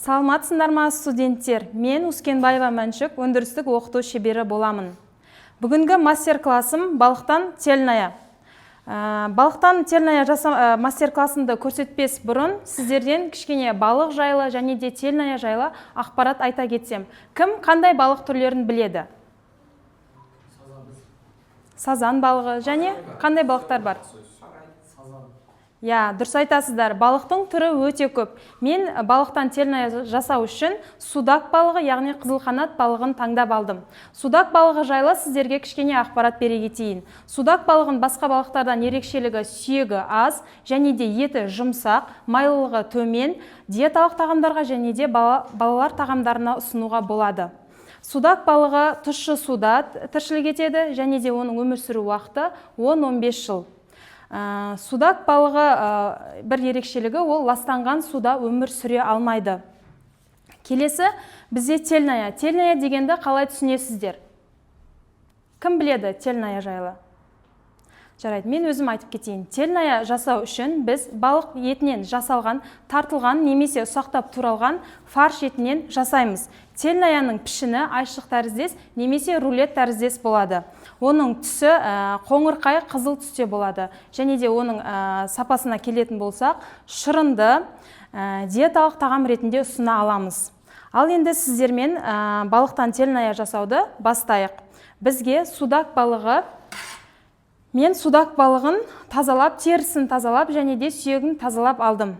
Саламатсыңдар ма, студенттер? Мен Ускенбаева Мәншүк, өндірістік оқыту шебері боламын. Бүгінгі мастер-классым балықтан тельная. Балықтан тельная мастер-классымды көрсетпес бұрын сіздерден кішкене балық жайлы және де тельная жайлы ақпарат айта кетсем. Кім қандай балық түрлерін біледі? Сазан балығы және қандай балықтар бар? Иә, дұрыс айтасыздар. Балықтың түрі өте көп. Мен балықтан тельная жасау үшін судак балығы, яғни қызылқанат балығын таңдап алдым. Судак балығы жайлы сіздерге кішкене ақпарат бере кетейін. Судак балығын басқа балықтардан ерекшелігі сүйегі аз, және де еті жұмсақ, майлылығы төмен, диеталық тағамдарға және де балалар тағамдарына ұсынуға болады. Судак балығы тұщы суда тіршілік етеді, және де оның өмір сүру уақыты 10-15 жыл. Судак балығы, бір ерекшелігі, ол ластанған суда өмір сүре алмайды. Келесі бізде тельная. Тельная дегенді қалай түсінесіздер? Кім біледі тельная жайлы? Жарайды, мен өзім айтып кетейін. Тельная жасау үшін біз балық етінен жасалған, тартылған немесе ұсақтап туралған фарш етінен жасаймыз. Тельнаяның пішіні айшық тәріздес немесе рулет тәріздес болады. Оның түсі қоңырқай қызыл түсте болады. Және де оның сапасына келетін болсақ, шырынды, диеталық тағам ретінде ұсына аламыз. Ал енді сіздермен балықтан тельная жасауды бастайық. Бізге судак балығы. Мен судак балығын тазалап, терісін тазалап және де сүйегін тазалап алдым.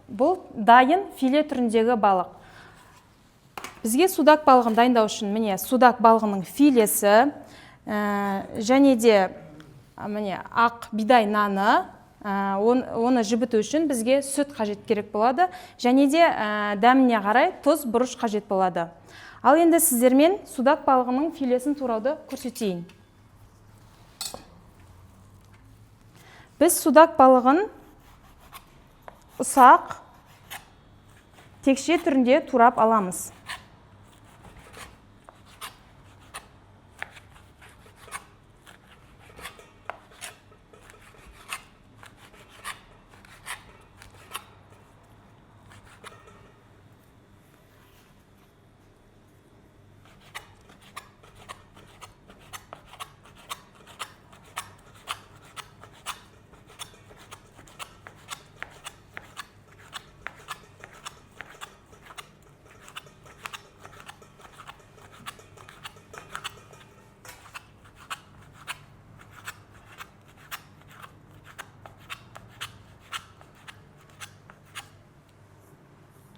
Бұл дайын филе түріндегі балық. Бізге судак балығын дайындау үшін міне судак балығының филесі, және де міне ақ бидай наны, оны жібіту үшін бізге сүт қажет керек болады, және де дәміне қарай тұз, бұрыш қажет болады. Ал енді сіздермен судак балығының филесін турауды көрсетейін. Біз судак балығын ұсақ текше түрінде турап аламыз.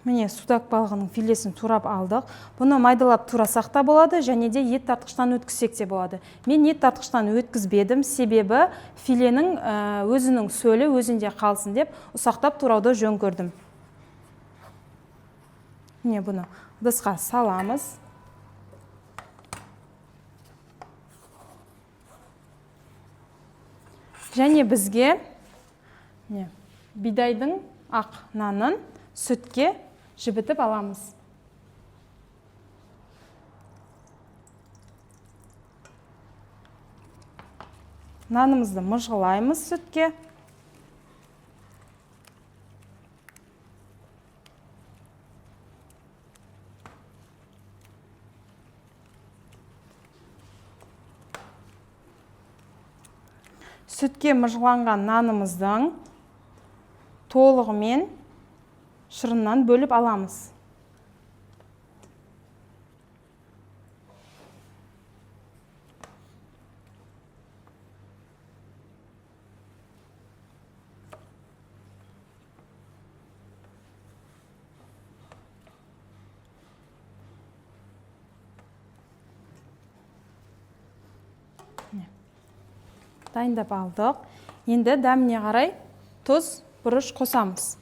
Міне судак балығының филесін турап алдық. Бұны майдалап турасақ та болады, және де ет тартқыштан өткізсек те болады. Мен ет тартқыштан өткізбедім, себебі филенің өзінің сөлі өзінде қалсын деп ұсақтап турауды жөн көрдім. Міне бұны ыдысқа саламыз. Және бізге міне бидайдың ақ нанын сүтке жібітіп аламыз. Нанымызды мыжғылаймыз сүтке. Сүтке мыжғыланған нанымыздың толығымен шырыннан бөліп аламыз. Дайындап алдық. Енді дәміне қарай тұз, бұрыш қосамыз.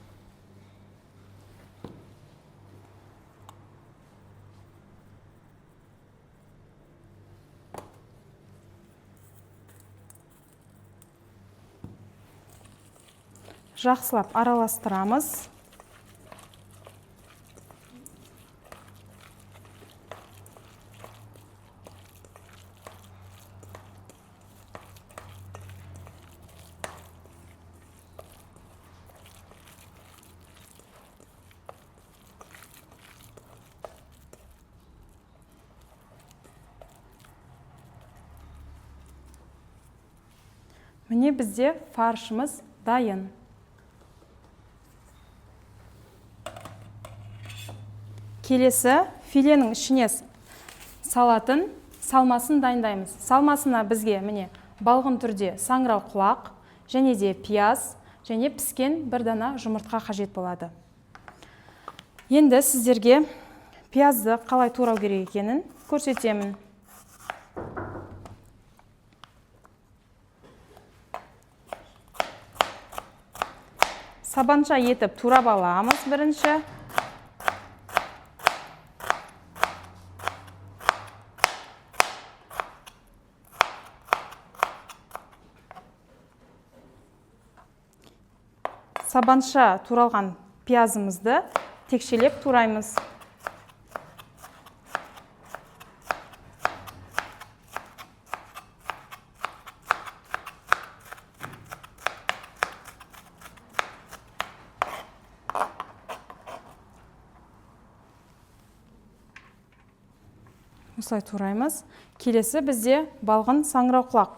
Жақсылап араластырамыз. Міне, бізде фаршымыз дайын. Келесі филенің ішіне салатын салмасын дайындаймыз. Салмасына бізге, міне, балғын түрде саңырау құлақ және де пияз және піскен бір дана жұмыртқа қажет болады. Енді сіздерге пиязды қалай турау керек екенін көрсетемін. Сабанша етіп турап аламыз бірінші. Сабанша туралған пиязымызды текшелеп тураймыз. Осылай тураймыз. Келесі бізде балғын саңырауқұлақ.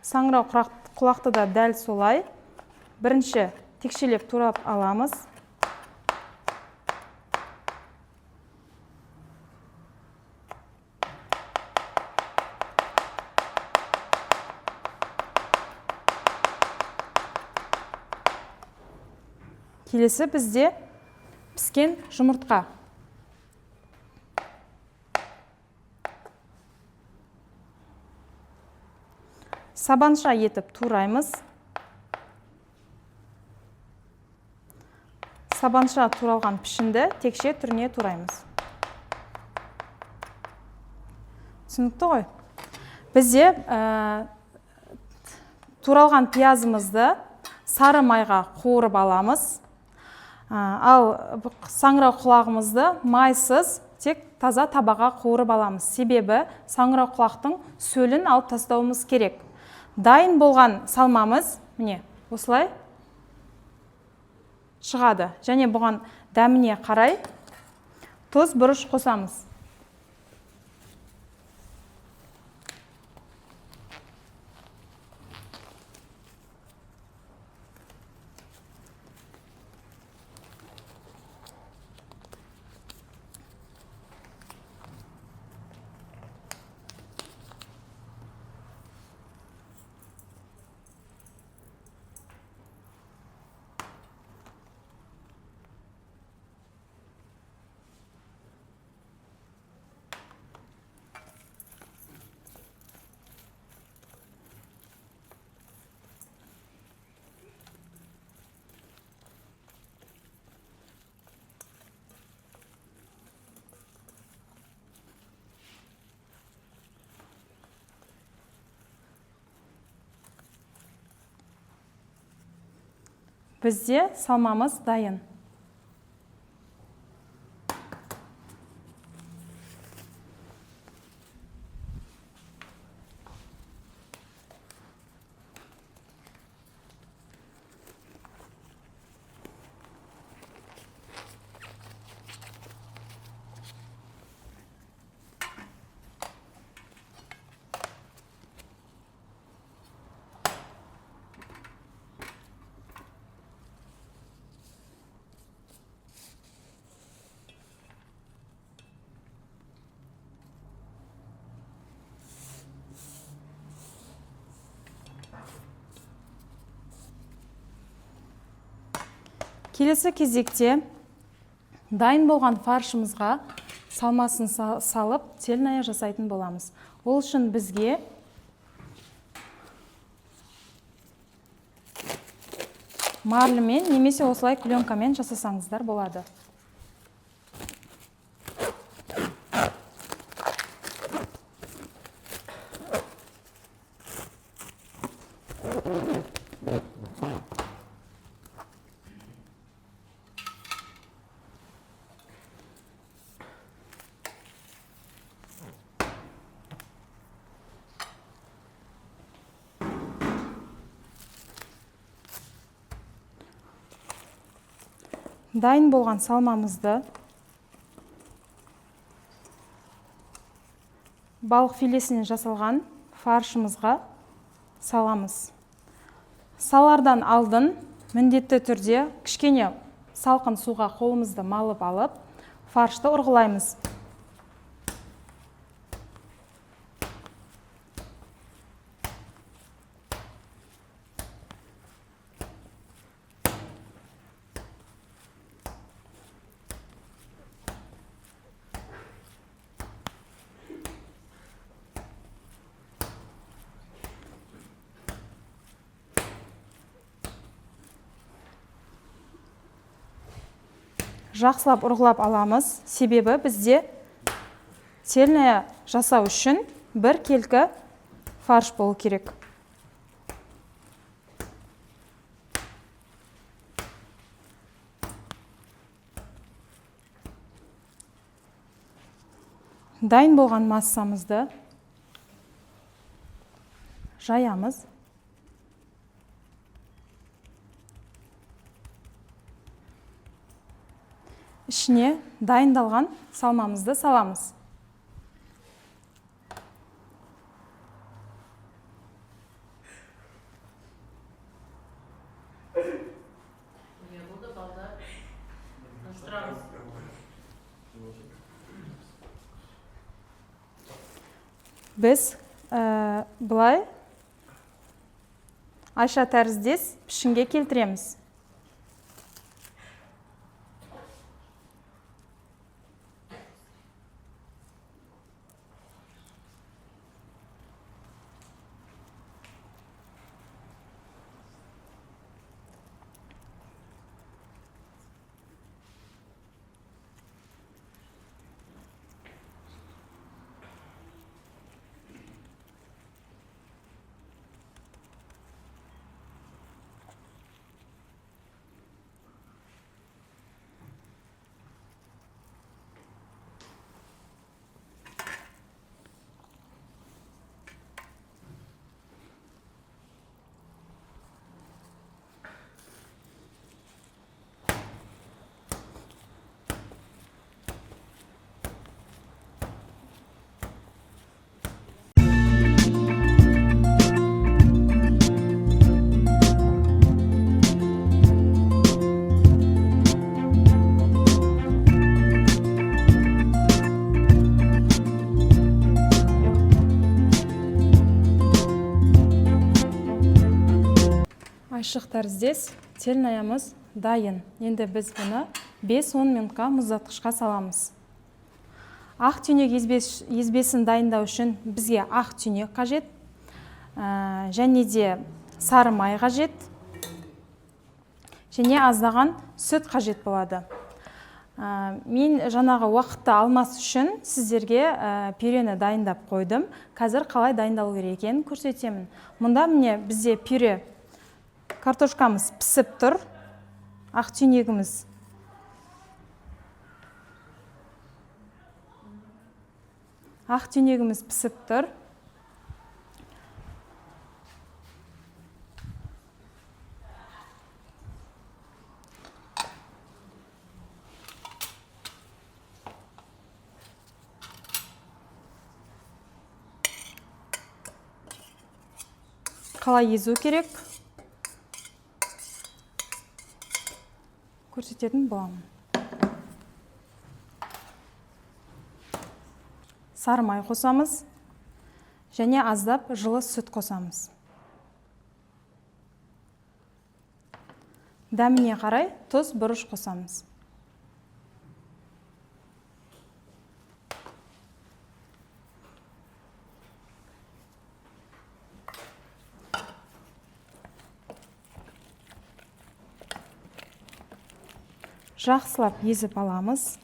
Саңырау құлақты да дәл солай бірінші текшелеп турап аламыз. Келесі бізде піскен жұмыртқа. Сабанша етіп тураймыз. Сабанша туралған пішінді текше түріне тураймыз. Түсінікті ғой? Бізде туралған пиязымызды сары майға қуырып аламыз. Ал саңырау құлағымызды майсыз тек таза табаға қуырып аламыз. Себебі саңырау құлақтың сөлін алып тастауымыз керек. Дайын болған салмамыз міне осылай шығады. Және бұған дәміне қарай тұз, бұрыш қосамыз. Бізде салмамыз дайын. Келесі кезекте дайын болған фаршымызға салмасын салып тельная жасайтын боламыз. Ол үшін бізге марлымен немесе осылай пленкамен жасасаңыздар болады. Дайын болған салмамызды Балық филесінен жасалған фаршымызға саламыз. Салардан алдын міндетті түрде кішкене салқын суға қолымызды малып алып, фаршты ұрғылаймыз. Жақсылап ұрғылап аламыз, себебі бізде тельная жасау үшін бір келкі фарш болу керек. Дайын болған массамызды жаямыз. Ішіне дайындалған салмамызды саламыз. Не болды, балдар? Таныстырамыз. Біз былай айша тәріздес пішінге келтіреміз. Айшық тәріздес тельнаямыз дайын. Енді біз бұны 5-10 минутқа мұздатқышқа саламыз. Ақ түйнек езбесін дайындау үшін бізге ақ түйнек қажет, және де сары май қажет, және аздаған сүт қажет болады. Мен жаңағы уақытты алмас үшін сіздерге пюрені дайындап қойдым. Қазір қалай дайындалу керек екенін көрсетемін. Мұнда міне бізде пюре картошкамыз пісіп тұр, ақ түйнегіміз пісіп тұр. Қалай езу керек көрсететін боламын. Сары май қосамыз және аздап жылы сүт қосамыз. Дәміне қарай тұз, бұрыш қосамыз. Жақсылап езіп аламыз.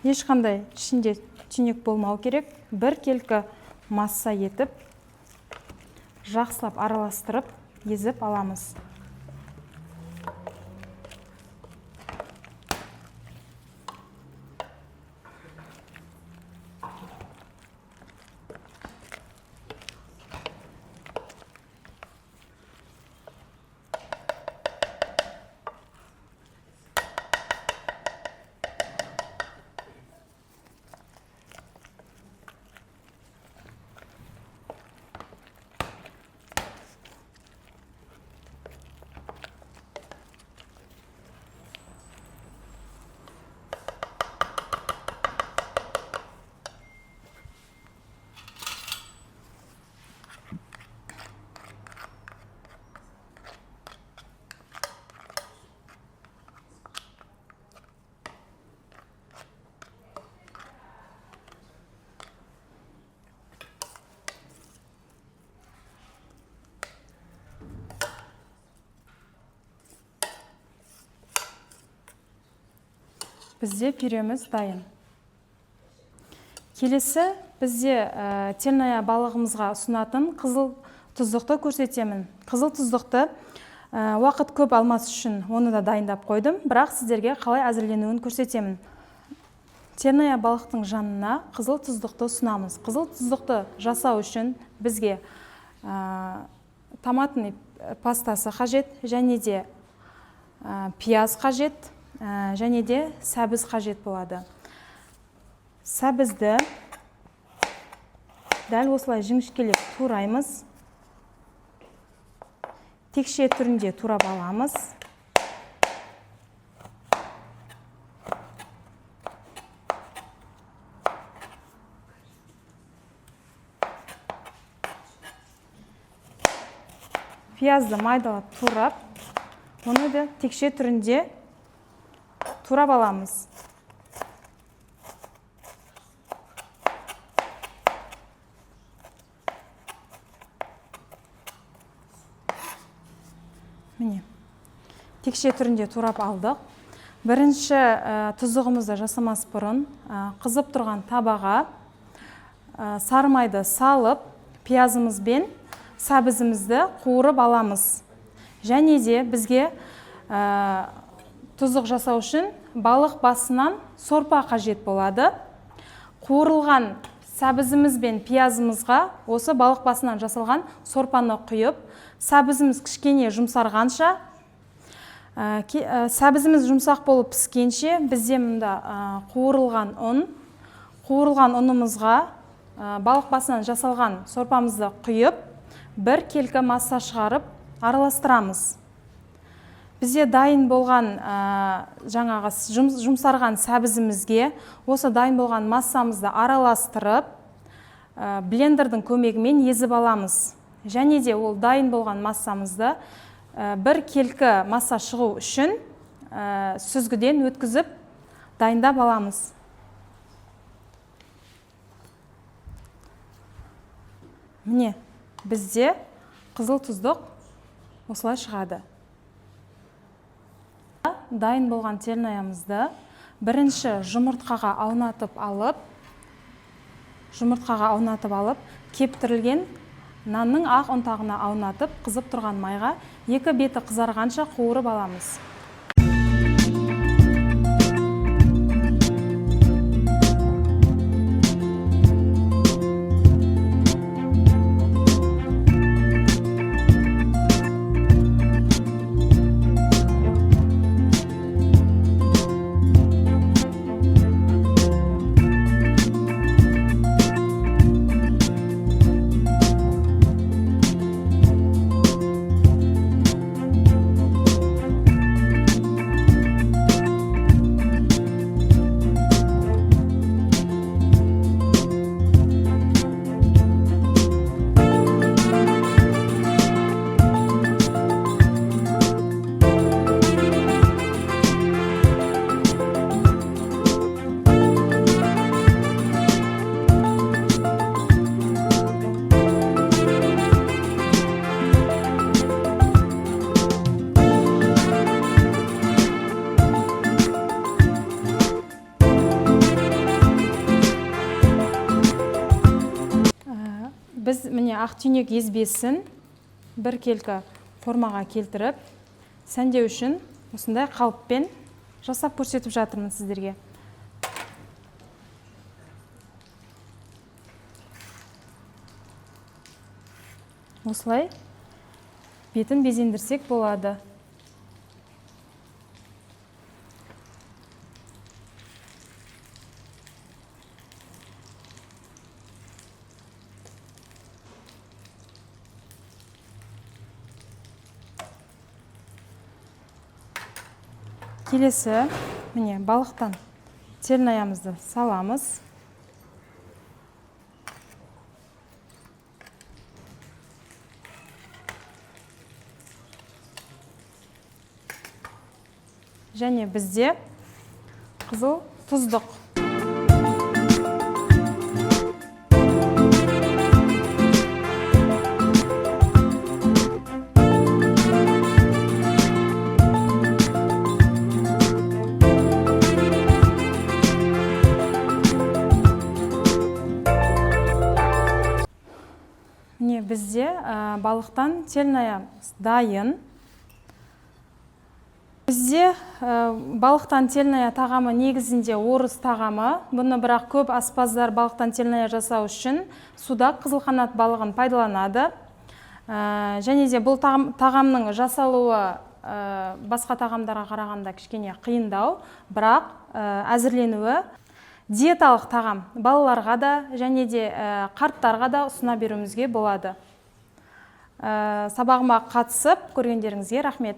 Ешқандай ішінде түйнек болмау керек. Біркелкі масса етіп, жақсылап араластырып, езіп аламыз. Бізде пюреміз дайын. Келесі бізде тельная балығымызға ұсынатын қызыл тұздықты көрсетемін. Қызыл тұздықты уақыт көп алмас үшін оны да дайындап қойдым, бірақ сіздерге қалай әзірленуін көрсетемін. Тельная балықтың жанына қызыл тұздықты ұсынамыз. Қызыл тұздықты жасау үшін бізге томатный пастасы қажет, және де пияз қажет, және де сәбіз қажет болады. Сәбізді дәл осылай жіңішкелеп тураймыз. Текше түрінде турап аламыз. Пиязды майдалап турап, оны да текше түрінде турап аламыз. Міне, текше түрінде турап алдық. Бірінші тұздығымызды жасамас бұрын қызып тұрған табаға сары майды салып, пиязымыз бен сәбізімізді қуырып аламыз. Және де бізге тұздық жасау үшін балық басынан сорпа қажет болады. Қуырылған сәбізіміз бен пиязымызға осы балық басынан жасалған сорпаны құйып, сәбізіміз кішкене жұмсарғанша, сәбізіміз жұмсақ болып піскенше, бізде мында қуырылған ұн, қуырылған ұнымызға балық басынан жасалған сорпамызды құйып, бір келкі масса шығарып араластырамыз. Бізде дайын болған жаңағы жұмсарған сәбізімізге осы дайын болған массамызды араластырып, блендердің көмегімен езіп аламыз. Және де ол дайын болған массамызды бір келкі масса шығу үшін сүзгіден өткізіп дайындап аламыз. Міне, бізде қызыл тұздық осылай шығады. Дайын болған тельнаямызды бірінші жұмыртқаға аунатып алып, кептірілген нанның ақ ұнтағына аунатып, қызып тұрған майға екі беті қызарғанша қуырып аламыз. Біз, міне, ақтүйнек езбесін біркелкі формаға келтіріп, сәндеу үшін осындай қалыппен жасап көрсетіп жатырмын сіздерге. Осылай бетін безендірсек болады. Келесі, міне, балықтан тельнаямызды саламыз. Және бізде қызыл тұздық. Міне, бізде балықтан тельная дайын. Бізде балықтан тельная тағамы негізінде орыс тағамы. Бұны бірақ көп аспаздар балықтан тельная жасау үшін судак, қызылқанат балығын пайдаланады. Және де бұл тағамның жасалуы басқа тағамдарға қарағанда кішкене қиындау, бірақ әзірленуі диеталық тағам, балаларға да және де қарттарға да ұсына беруімізге болады. Сабағыма қатысып көргендеріңізге рахмет.